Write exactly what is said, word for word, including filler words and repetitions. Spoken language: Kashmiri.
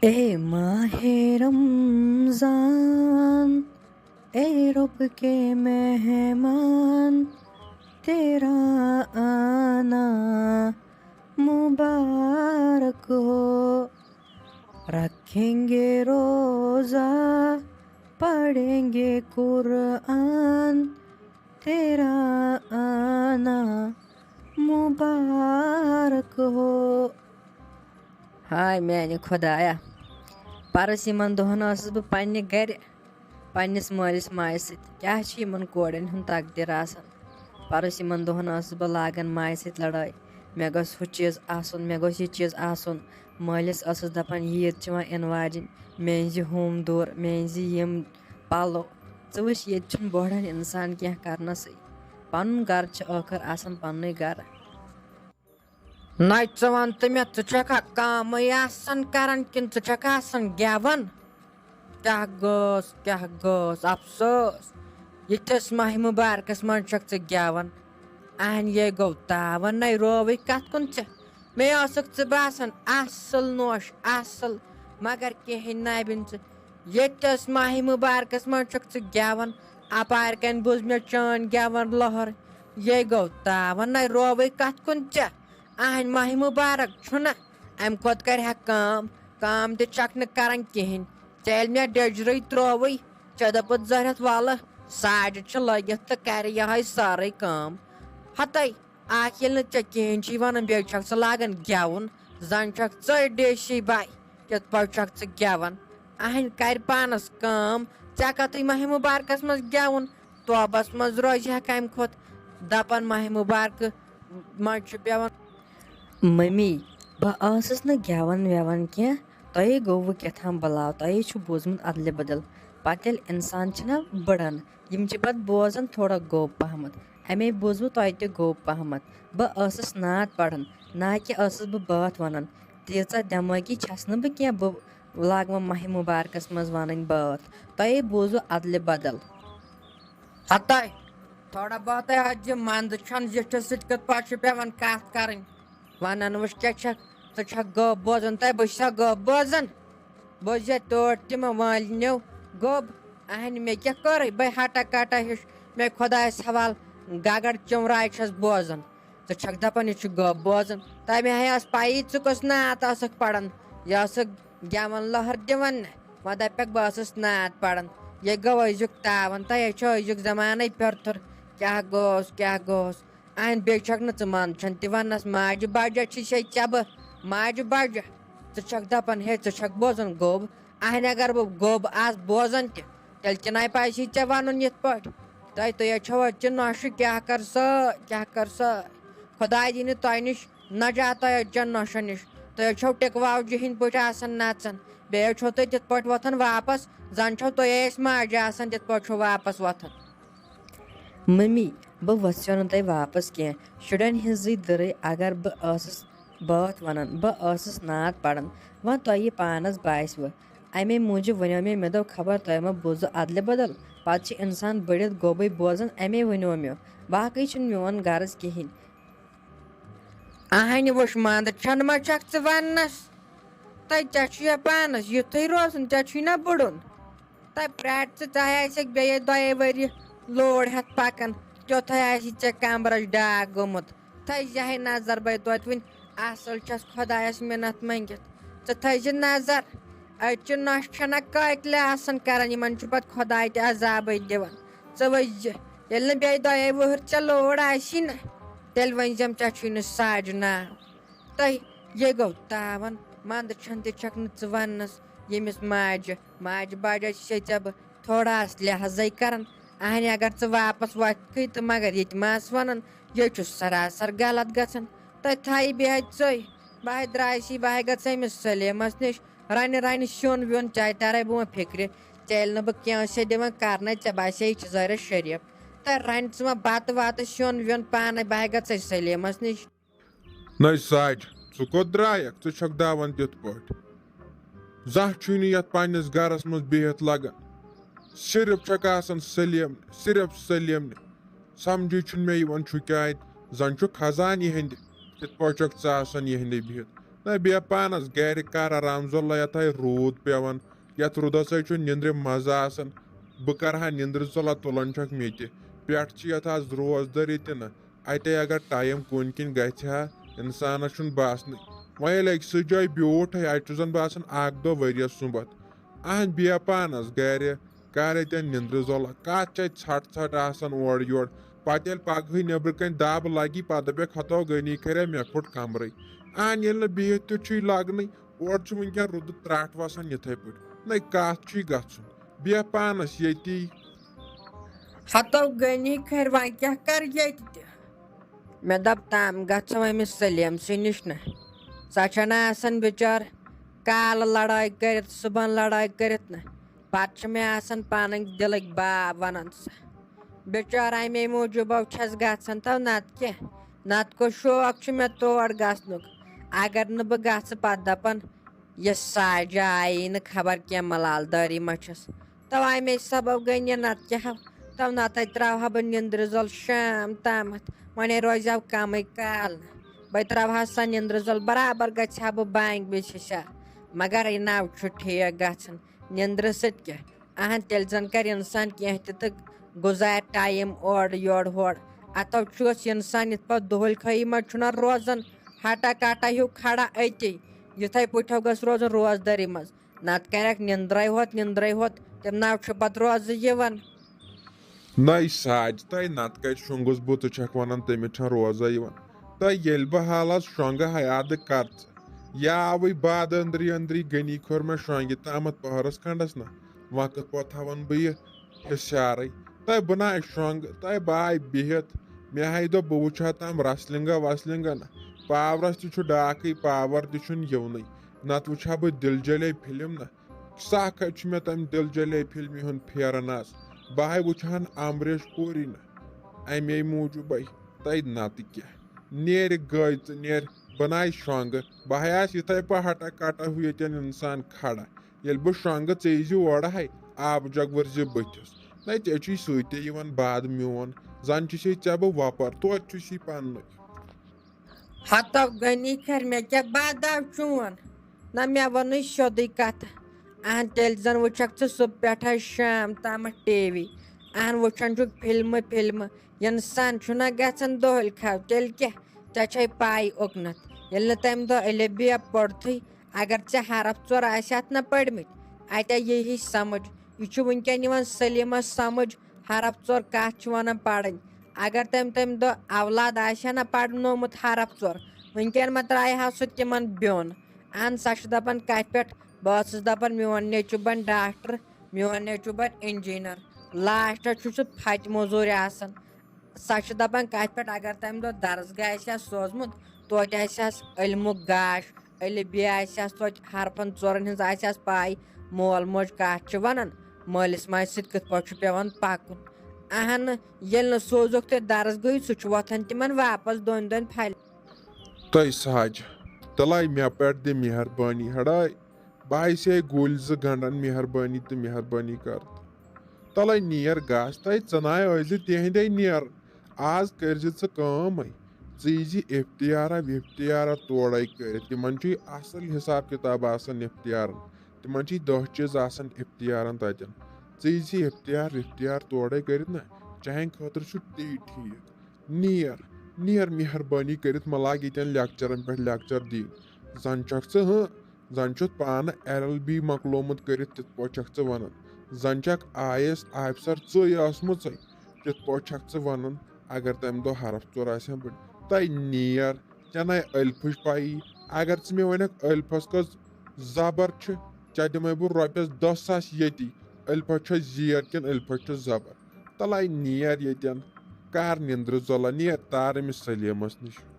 اے ماہ رمضان، اے رب کے مہمان، تیرا آنا مبارک ہو۔ رکھیں گے روزہ، پڑھیں گے قرآن، تیرا آنا مبارک ہو۔ ہاے میانہِ خۄدایا، پَرُس یِمَن دۄہَن ٲسٕس بہٕ پنٛنہِ گَرِ پنٛنِس مٲلِس ماجہِ سۭتۍ۔ کیٛاہ چھِ یِمَن کورٮ۪ن ہُنٛد تقدیٖر آسان؟ پَرُس یِمَن دۄہَن ٲسٕس بہٕ لاگان ماجہِ سۭتۍ لڑٲے، مےٚ گوٚژھ ہُہ چیٖز آسُن، مےٚ گوٚژھ یہِ چیٖز آسُن۔ مٲلِس ٲسٕس دَپان، یہِ عیٖد چھِ وۄنۍ یِنہٕ واجِنۍ، مےٚ أنۍ زِ ہُم دوٗر، مےٚ أنۍ زِ یِم پَلو۔ ژٕ وٕچھ، ییٚتہِ چھُنہٕ بوٚڑَن اِنسان کینٛہہ کَرنَسٕے۔ پَنُن گَرٕ چھُ ٲخٕر آسان پَننُے گَرٕ۔ نَے ژٕ وَن تہٕ مےٚ، ژٕ چھَکھا کٲمٕے آسان کَران کِنہٕ ژٕ چھَکھ آسان گٮ۪وان؟ کیٛاہ گوٚژھ، کیٛاہ گوٚژھ، اَفسوس۔ یِتھِس ماہِ مُبارکَس منٛز چھَکھ ژٕ گٮ۪وان۔ اَہَن، یے گوٚو تاوَن، نَے رووٕے کَتھ کُن ژےٚ؟ مےٚ ٲسٕکھ ژٕ باسان اَصٕل نوش، اَصٕل، مگر کِہیٖنۍ نَے بِن ژٕ۔ ییٚتہِ ٲس ماہِ مُبارکَس منٛز چھُکھ ژٕ گٮ۪وان، اَپارِ کَنۍ بوٗز مےٚ چٲنۍ گٮ۪وَن لٔہر۔ یے گوٚو تاوَن، نَے رووٕے کَتھ کُن ژےٚ؟ اَہَنۍ ماہِ مُبارک چھُنہ، اَمہِ کھۄتہٕ کَرِ ہا کٲم، کٲم تہِ چھَکھ نہٕ کَران کِہیٖنۍ۔ ژےٚ ییٚلہِ مےٚ ڈیٚجرٕے ترٛووٕے، ژےٚ دوٚپُتھ زہرٮ۪تھ وَلہٕ ساڑِ چھِ لٲگِتھ تہٕ کَرِ یِہوٚے سٲرٕے کٲم۔ ہَتَے، اَکھ ییٚلہِ نہٕ ژےٚ کِہیٖنۍ چھُے وَنان، بیٚیہِ چھَکھ ژٕ لاگان گٮ۪وُن، زَن چھَکھ ژٔے ڈیشی باے، کِتھ پٲٹھۍ چھَکھ ژٕ گٮ۪وان؟ اَہَنۍ کَرِ پانَس کٲم، ژےٚ کَتھٕے ماہِ مُبارکَس منٛز گٮ۪وُن، توبَس منٛز روزِ ہا کَمہِ کھۄتہٕ؟ دَپان ماہِ مُبارکہٕ منٛز چھُ پٮ۪وان۔ مٔمی، بہٕ ٲسٕس نہٕ گٮ۪وان وٮ۪وان کینٛہہ، تۄہے گوٚوٕ کیٛاہ تام بَلاو، تۄہے چھُ بوٗزمُت اَدلہِ بَدل۔ پَتہٕ ییٚلہِ اِنسان چھُنہ بٕڑَن، یِم چھِ پَتہٕ بوزان تھوڑا گوٚب پَہمَتھ، اَمے بوٗزوٕ تۄہہِ تہِ گوٚب پَہمَتھ۔ بہٕ ٲسٕس نعت پَران، نہ کہِ ٲسٕس بہٕ بٲتھ وَنان۔ تیٖژاہ دٮ۪مٲغی چھَس نہٕ بہٕ کینٛہہ، بہٕ لاگہٕ وۄنۍ ماہِ مُبارکَس منٛز وَنٕنۍ بٲتھ۔ تۄہے بوٗزوٕ اَدلہِ بَدل۔ ہَتَے، تھوڑا بہتَے حظ یہِ منٛدٕ چھَنہٕ زِٹھِس سۭتۍ کِتھ پٲٹھۍ چھِ پٮ۪وان کَتھ کَرٕنۍ۔ وَنان وٕچھ کیٛاہ چھَکھ، ژٕ چھَکھ گوٚب بوزان، تۄہہِ بہٕ چھُسا گوٚب بوزان؟ بوزیا توٹ تِمو وٲلۍ نیو گوٚب؟ اَہَنہِ مےٚ کیٛاہ کٔرٕے؟ بَے ہَٹا کَٹا ہِش، مےٚ خۄدایَس حوال گَگَر چُمراے چھَس بوزان۔ ژٕ چھَکھ دَپان یہِ چھُ گوٚب بوزان، تَمہِ آیہِ ٲس پَیی ژٕ کۄس نعت ٲسٕکھ پَران، یہِ ٲسٕکھ گٮ۪وَن لٔہر دِوان نہ، وۄنۍ دَپٮ۪کھ بہٕ ٲسٕس نعت پَران۔ یہِ گوٚو أزیُک تاوَن، تۄہے چھو أزیُک زمانَے پیوٚرتھُر۔ کیٛاہ گوٚوس، کیٛاہ گوٚوس؟ اَہَن بیٚیہِ چھَکھ نہٕ ژٕ مانان، تِوَنَس ماجہِ بَجہِ چھِ سے ژےٚ بہٕ، ماجہِ بَجہِ۔ ژٕ چھَکھ دَپان ہے ژٕ چھَکھ بوزان گوٚب۔ اَہَن اگر بہٕ گوٚب آسہٕ بوزان تہِ، تیٚلہِ تہِ نَے پَزِ ژےٚ وَنُن یِتھ پٲٹھۍ۔ تۄہہِ، تُہۍ حظ چھَو اَتہِ چہِ نۄشہِ، کیٛاہ کَر سا، کیٛاہ کَر سا؟ خۄداے دِنہِ تۄہہِ نِش نجات تۄہہِ حظ چٮ۪ن نۄشَن نِش۔ تُہۍ حظ چھَو ٹِکہٕ واوجہِ ہِنٛدۍ پٲٹھۍ آسان نَژان۔ بیٚیہِ حظ چھَو تُہۍ تِتھ پٲٹھۍ وۄتھان واپَس، زَن چھَو تُہۍ اَسہِ ماجہِ آسان تِتھ پٲٹھۍ چھَو واپَس وۄتھان۔ مٔمی، بہٕ وۄژھیو نہٕ تۄہہِ واپس کینٛہہ۔ شُرٮ۪ن ہٕنٛزٕے دٕرٕے اگر بہٕ ٲسٕس بٲتھ ونان، بہٕ ٲسٕس نعت پران، وۄنۍ تۄہہِ پانس باسِوٕ۔ امے موٗجوٗب ونیو مےٚ، مےٚ دوٚپ خبر تۄہہِ ما بوٗزوٕ ادلہِ بدل۔ پتہٕ چھِ انسان بٔڑِتھ گوٚبٕے بوزان، امے ونیو مےٚ۔ باقٕے چھُنہٕ میون غرض کِہینۍ۔ اہنہِ وٕچھ، منٛدٕ چھَنہٕ ما چھَکھ ژٕ وننس؟ تۄہہِ ژےٚ چھُ یا پانس یُتھُے روزُن، ژےٚ چھُے نا بُڑُن۔ تۄہہِ پرٛارِ ژٕ، ژےٚ آسٮ۪کھ بیٚیہِ دۄیے ؤری لوڈ ہٮ۪تھ پکان، تیُتھُے آسہِ ژےٚ کمبرس ڈاکھ گوٚمُت۔ تھٲیزِ ہے نظر بے توتہِ وٕنۍ، اصل چھَس خۄدایس مِنت منٛگِتھ۔ ژٕ تھٲیزِ نظر، أتۍ چھِ نۄشہِ چھَنہ قٲتلہِ آسان کران، یِمن چھُ پتہٕ خۄداے تہِ عذابے دِوان۔ ژٕ وٕچھزِ، ییٚلہِ نہٕ بیٚیہِ دۄیے وُہٕرۍ ژےٚ لوڈ آسی نہ، تیٚلہِ ؤنۍزٮ۪م ژےٚ چھُے نہٕ ساڑِ ناو۔ تۄہہِ یے گوٚو تاوَن، منٛدٕ چھَنہٕ تہِ چھَکھ نہٕ ژٕ وَننَس ییٚمِس ماجہِ، ماجہِ باجہِ چھے ژےٚ بہٕ تھوڑا آس لحاظَے کَران۔ اَہنہِ اگر ژٕ واپَس وۄتھکھٕے تہٕ مگر ییٚتہِ ما آس وَنان، یے چھُ سراسر غلط گژھان۔ تۄہہِ تھایہِ بیٚیہِ ژٔے، بہٕ ہے درٛایسی، بہٕ ہے گژھٕ أمِس سلیمَس نِش، رَنہِ رَنہِ سیُن ویُن، چاے تَرَے بہٕ وۄنۍ فِکرِ، ژےٚ ییٚلہِ نہٕ بہٕ کینٛہہ چھَسے دِوان کَرنَے، ژےٚ باسے یہِ چھِ ظٲہرہ شریٖف۔ تہٕ رَنہِ ژٕ وۄنۍ بَتہٕ وَتہٕ سیُن ویُن پانَے، بہٕ ہے گژھٕ سلیمَس نِش۔ نَے ساجہِ، ژٕ کوٚت درٛایَکھ؟ ژٕ چھَکھ دَوان تِتھ پٲٹھۍ۔ زانٛہہ چھُے نہٕ یَتھ پنٛنِس گَرَس منٛز بِہِتھ لَگان۔ صرف چھَکھ آسان سلیمنہِ، صرف سلیمنہِ۔ سَمجھٕے چھُنہٕ مےٚ یِوان، چھُ کیٛاہ اَتہِ؟ زَن چھُ خزان یِہِنٛدِ، تِتھ پٲٹھۍ چھَکھ ژٕ آسان یِہِنٛدِ بِہِتھ۔ نہ، بیٚہہ پانس گرِ، کر آرام، زۄلہ یتھ ہاے روٗد پٮ۪وان، یتھ روٗدس ہاے چھُ نِندرِ مزٕ آسان۔ بہٕ کرٕ ہا نِندرِ زۄلہ، تُلان چھکھ مےٚ تہِ۔ پٮ۪ٹھ چھِ یتھ آز روزدٲری تہِ نہ۔ اتے اگر ٹایم کُنہِ کِنۍ گژھِ ہا، انسانس چھُنہٕ باسنٕے۔ وۄنۍ ییٚلہِ أکسٕے جایہِ بیوٗٹھ ہے، اتہِ چھُ زن باسان اکھ دۄہ ؤریس سُنٛمبتھ۔ اہن، بیٚہہ پانس گرِ، کر اتٮ۪ن نِندرِ زۄلہ۔ کتھ چھِ اتہِ ژھٹھ ژھٹھ آسان اورٕ یورٕ۔ پتہٕ ییٚلہِ پگہٕے نیٚبرٕ کنہِ دب لگی، پتہٕ دپکھ، ہتو غنی کرے مےٚ پھُٹ کمرٕے۔ اہن، ییٚلہِ نہٕ بِہِتھ تہِ چھُے لگنٕے، اورٕ چھُ وٕنکٮ۪ن رُدٕ ترٛٹھ وسان یِتھے پٲٹھۍ۔ نَے، کتھ چھُے گژھُن؟ بیٚہہ پانس ییٚتی۔ ہتو غنی کھرِ، وۄنۍ کیٛاہ کر ییٚتہِ تہِ؟ مےٚ دوٚپ، تام گژھو أمِس سلیمسٕے نِش نہ۔ سۄ چھےٚ نہ آسان بِچٲر کالہٕ لڑٲے کٔرِتھ، صُبحن لڑٲے کٔرِتھ نہ۔ پتہٕ چھِ مےٚ آسان پنٕنۍ دِلٕکۍ باب ونان سۄ۔ بِچٲر اَمے موٗجوٗب چھَس گژھان تو نتہٕ کیٛاہ؟ نتہٕ کُس شوق چھُ مےٚ تور گژھنُک؟ اگر نہٕ بہٕ گژھٕ، پتہٕ دپان، یہِ ساجہ آیی نہٕ خبر کینٛہہ، ملال دٲری ما چھس۔ تو امے سبب گٔے نہٕ، نتہٕ کیٛاہ ہا، تو نتہٕ تراوہا بہٕ نِندرِ زۄل شام تامتھ، وۄنۍ روزِ ہا کمٕے کال نہٕ۔ بہٕ تراوہا سۄ نِندرِ زۄل، برابر گژھِ ہا بہٕ بانگہِ وِزِ ہشار۔ مگر یہِ ناو چھُ ٹھیک گژھان نِندرِ سۭتۍ کیٛاہ؟ اہن، تیٚلہِ زن کرِ انسان کینٛہہ تہِ تہٕ گُزارِ ٹایم اورٕ یورٕ ہورٕ۔ اتو چھُس انسان یِتھ پٲٹھۍ دۄہلۍ خٲیی منٛز چھُنہ روزان، ہٹا کٹا ہیوٗ کھڑا أتی۔ یِتھے پٲٹھۍ گژھِ روزُن روزدٲری منٛز۔ نتہٕ کرکھ نِندرے ہوت، نِندرے ہوت، تِم ناو چھُ پتہٕ روزٕ یِوان۔ نَے ساج، تۄہہِ نتہٕ کتہِ شۄنٛگُس بہٕ، ژٕ چھکھ ونان تٔمِس چھنہٕ روزے یِوان۔ تۄہہِ ییٚلہِ بہٕ حالس شۄنٛگہٕ ہاے ادٕ کر ژٕ۔ یا آوٕے باد أنٛدری أنٛدری غنی کھوٚر مےٚ شۄنٛگہِ تامتھ پہرس کھنڈس نہ، وقت پتہٕ تھاون بہٕ یہِ ہشارے۔ تۄہہِ بہٕ نہ شۄنٛگہٕ، تۄہہِ بہٕ آے بِہِتھ۔ مےٚ ہاے دوٚپ بہٕ وٕچھِ ہا تام رسلنگا وسلنگا نہ۔ پاورس تہِ چھُ ڈاکٕے، پاور تہِ چھُنہٕ یِونٕے۔ نتہٕ وٕچھِ ہا بہٕ دِل جلے فلم نہ۔ سکھ حظ چھُ مےٚ تَمہِ دِل جلے فِلمہِ ہُنٛد پھیران آز۔ بہٕ ہاے وٕچھٕ ہن امریش پوٗری نہ۔ اَمے موٗجوٗبے۔ تَے نَتہٕ کیٛاہ؟ نیرِ گٔے ژٕ، نیرِ۔ بہٕ ناے شۄنٛگہٕ۔ بہٕ ہاے آسہٕ یِتھَے پٲٹھۍ ہٹا کٹا ہُہ ییٚتٮ۪ن اِنسان کھڑا۔ ییٚلہِ بہٕ شۄنٛگہٕ، ژٕ ییٖزِ اورٕ ہاے، آبہٕ جگ ؤرزِ بٕتھِس۔ نَے، ژےٚ چھُے سۭتۍ تہِ یِوان باد میون۔ زَن چھُسے ژےٚ بہٕ وۄپَر، توتہِ چھُسی پنٛنُے۔ ہتو غنی کھرِ، مےٚ کیٛاہ باداو چون؟ نہ، مےٚ ووٚنُے سیوٚدُے کتھ۔ اہن، تیٚلہِ زن وٕچھکھ ژٕ صُبح پٮ۪ٹھے شام تامتھ ٹی وی۔ اہن، وٕچھان چھُکھ فلمہٕ فلمہٕ۔ انسان چھُنہ گژھان دۄہلۍ کھو، تیٚلہِ کیٛاہ؟ ژےٚ چھے پاے اوٚکنتھ، ییٚلہِ نہٕ تمہِ دۄہ الف بے پوٚرتھٕے، اگر ژےٚ حرف ژور آسہِ ہتھ نہ پٔرمٕتۍ، اتہِ یی ہی سمجھ۔ یہِ چھُ وٕنکٮ۪ن یِوان سلیمس سمجھ، حرف ژور کتھ چھِ ونان پرٕنۍ۔ اگر تٔمۍ تمہِ دۄہ اولاد آسہِ ہا نہ پرنومُت حرف ژور، وٕنکٮ۪ن ما ترایہِ ہا سُہ تِمن بیوٚن؟ اہن، سۄ چھِ دپان کتھِ پٮ۪ٹھ، بہٕ ٲسٕس دپان میون نیٚچو بنہِ ڈاکٹر، میون نیٚچو بنہِ انجینر، لاسٹس چھُ سُہ پھتہِ موٚزوٗرۍ آسان۔ سۄ چھِ دپان کتھِ پٮ۪ٹھ، اگر تمہِ دۄہ درس گاہ آسہِ ہا سوزمُت، توتہِ آسہِ ہس علمُک گاش، الف بے آسہِ ہس توتہِ، حرفن ژورن ہٕنٛز آسہِ ہس پاے، مول موج کتھ چھِ ونان، مٲلِس ماجہِ سۭتۍ کِتھ پٲٹھۍ چھُ پٮ۪وان پکُن۔ اہن، ییٚلہِ نہٕ سوزُکھ تہٕ درس گٔے، سُہ چھُ وۄتھان تِمن واپس دۄن دۄن پھلہِ۔ تۄہہِ ساج، تلے مےٚ پٮ۪ٹھ دِ مہربٲنی ہڑاے۔ بہٕ آیسے گُلۍ زٕ گنڈن، مہربٲنی تہٕ مہربٲنی کر۔ تلے نیر گژھ، تۄہہِ ژٕناے ٲسۍ زِ تِہندے نیر۔ آز کٔرۍ زِ ژٕ کٲمٕے، ژٕ یی زِ افتیارا وفتیارا تورے کٔرِتھ۔ تِمن چھُے اصل حساب کتاب آسان افتیارن، تِمن چھِ دہ چیٖز آسان افتیارن تتٮ۪ن۔ ژٕ یی زِ افتیار وفتیار تورے کٔرِتھ نہ، چانہِ خٲطرٕ چھُ تی ٹھیٖک۔ نیر، نیر مہربٲنی کٔرِتھ، مہ لاگ ییٚتٮ۪ن لیکچرن پٮ۪ٹھ لیکچر دِنۍ۔ زن چھکھ ژٕ، ہٕنٛہ، زن چھُتھ پانہٕ ایل ایل بی مۄکلومُت کٔرِتھ، تِتھ پٲٹھۍ چھکھ ژٕ ونان۔ زن چھکھ آئی اے ایس آفیسر ژٕے ٲسمٕژے، تِتھ پٲٹھۍ چھکھ ژٕ ونان۔ اگر تمہِ دۄہ حرف ژور آسہِ ہا بٔڑ، تۄہہِ نیر، ژےٚ نَے الفٕچ پَیی۔ اگر ژٕ مےٚ ونکھ الفس کٔژ زبر چھِ، ژےٚ دِمے بہٕ رۄپیس دہ ساس ییٚتی۔ الفس چھےٚ زیر کِنہٕ الفس چھےٚ زبر؟ تلے نیر ییٚتٮ۪ن، کر نِندرِ زۄلہ، نیر تار أمِس سلیمس نِش۔